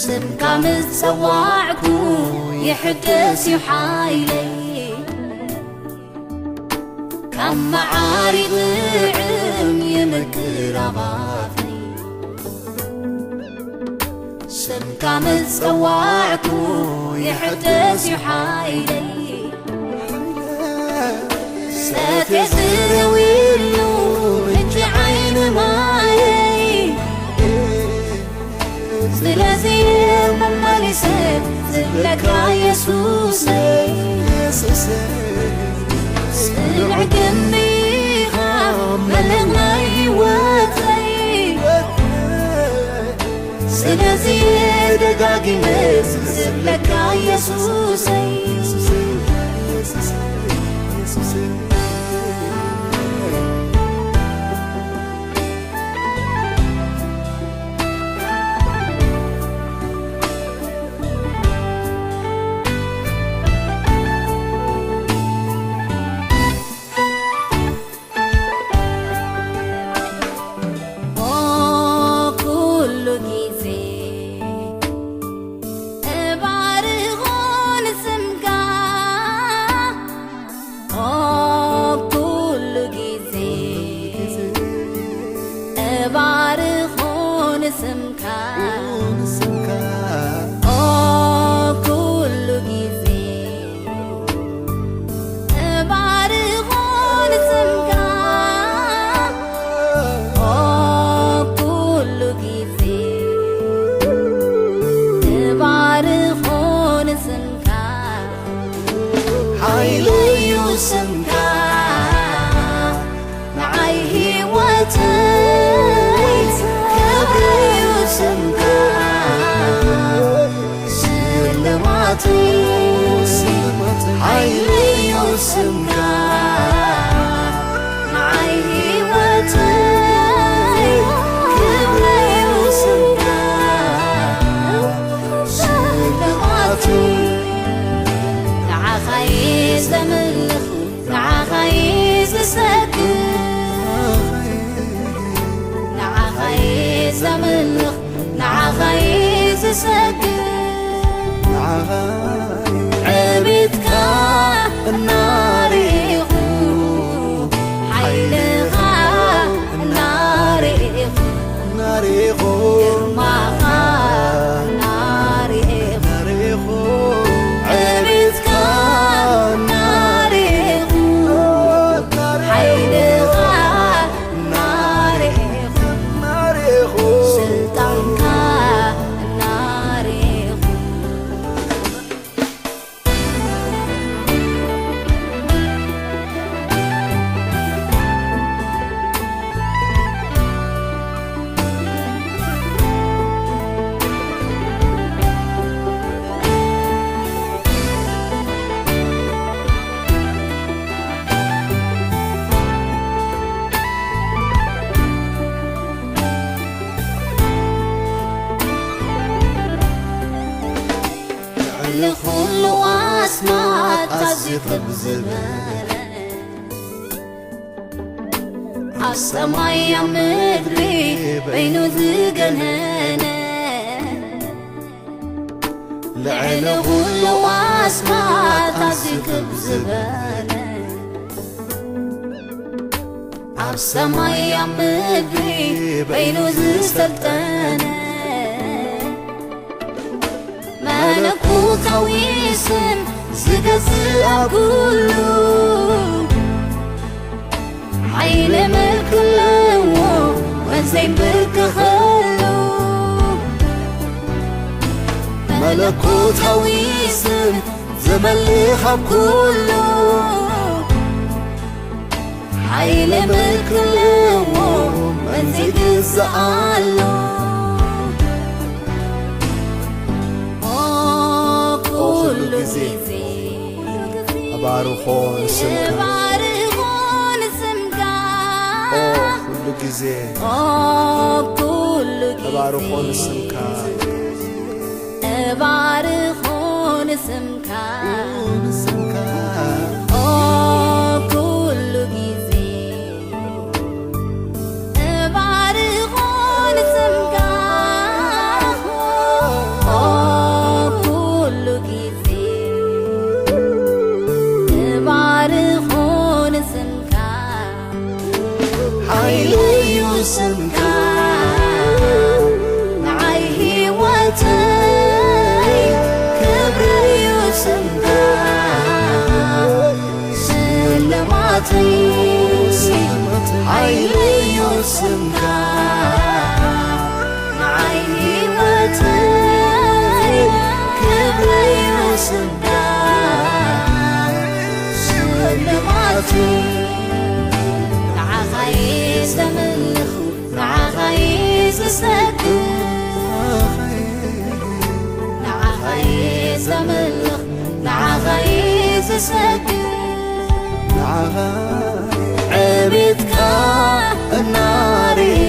ስምካ ምስ ጸዋዕኩ ይሕደስ እዩ ሓይለይ፣ ካብ መዓር ይጥዕም ይምቅር ኣፋፈይ። ስምካ ምስ ጸዋዕኩ ይሕደስ እዩ ሓይለይ፣ ሰትየ ዝረዊሉ ምንጪ ዓይኒ ማየይ። ስለዚ መመሊሰ ዝብለካ የሱሰይ፣ የሱሰይ፣ ጽኑዕ ግምቢ ኢኻ መልህቕ ናይ ህይወተይ። ስለዚ ደጋጊመ ዝብለካ የሱሰይ፣ ኦ ኩሉ ግዜ እባርኾ ንስምካ፣ ኦ ኩሉ ግዜ እባርኾ ንስምካ፣ ኦ ኩሉ ግዜ እባርኾ ንስምካ፣ ኦ ኩሉ ግዜ እባርኾ ንስምካ። ሓይለዩ ስምካ ንዓይ ህይወተይ፣ ክብረዩ ስምካ ስልማተይ። ሓይለዩ ስምካ ንዓይ ህይወተይ፣ ክብረዩ ስምካ ስልማተይ። ንዓኻ እየ ዘምልኽ፣ ንዓኻ እየ ዝሰግድ፣ ንዓኻ እየ ዘምልኽ፣ ንዓኻ እየ ዝሰግድ። ዕቤትካ እናርኢኹ፣ ሓይልኻ እናርኢኹ፣ ግርማኻ እናርኢኹ፣ ዕቤትካ እናርኢኹ፣ ሓይልኻ እናርኢኹ፣ ስልጣንካ እናርኢኹ። ልዕሊ ኩሉ ኣስማት ኣዝዩ ክብ ዝበለ፣ ኣብ ሰማይ ኣብ ምድሪ በይኑ ዝገነነ፣ ልዕሊ ኩሉ ኣስማት ኣዝዩ ክብ ዝበለ፣ ኣብ ሰማይ ኣብ ምድሪ በይኑ ዝሰልጠነ፣ መለኮታዊ ስም ዝገዝእ ኣብ ኩሉ፣ ሓይሊ ምልክ ኣለዎ ወንዘይ ብርክኸሉ። መለኮታዊ ስም ዝመልኽ ኣብ ኩሉ፣ ሓይሊ ምልክ ኣለዎ ወንዘይ ግዛእ ኣሎ። ኦ ኩሉ ግዜ እባርኾ ንስምካ። እባርኾ ንስምካ። ኦ ኩሉ ግዜ። ኦ ኩሉ ግዜ። እባርኾ ንስምካ። እባርኾ ንስምካ። ንስምካ። ኦ ኩሉ ግዜ። እባርኾ ንስምካ። ክብሪ እዩ ስምካ፣ ስልማተይ ሓይለይ እዩ ስምካ፣ ንዓይ ህይወተይ ክብሪ እዩ ስምካ፣ ስልማተይ ንዓኻ እየ ዘምልኽ፣ ንዓኻ እየ ዝሰግድ፣ ንዓኻ እየ ዘምልኽ፣ ንዓኻ እየ ዝሰግድ። ንዓኻ ዕቤትካ እናርእ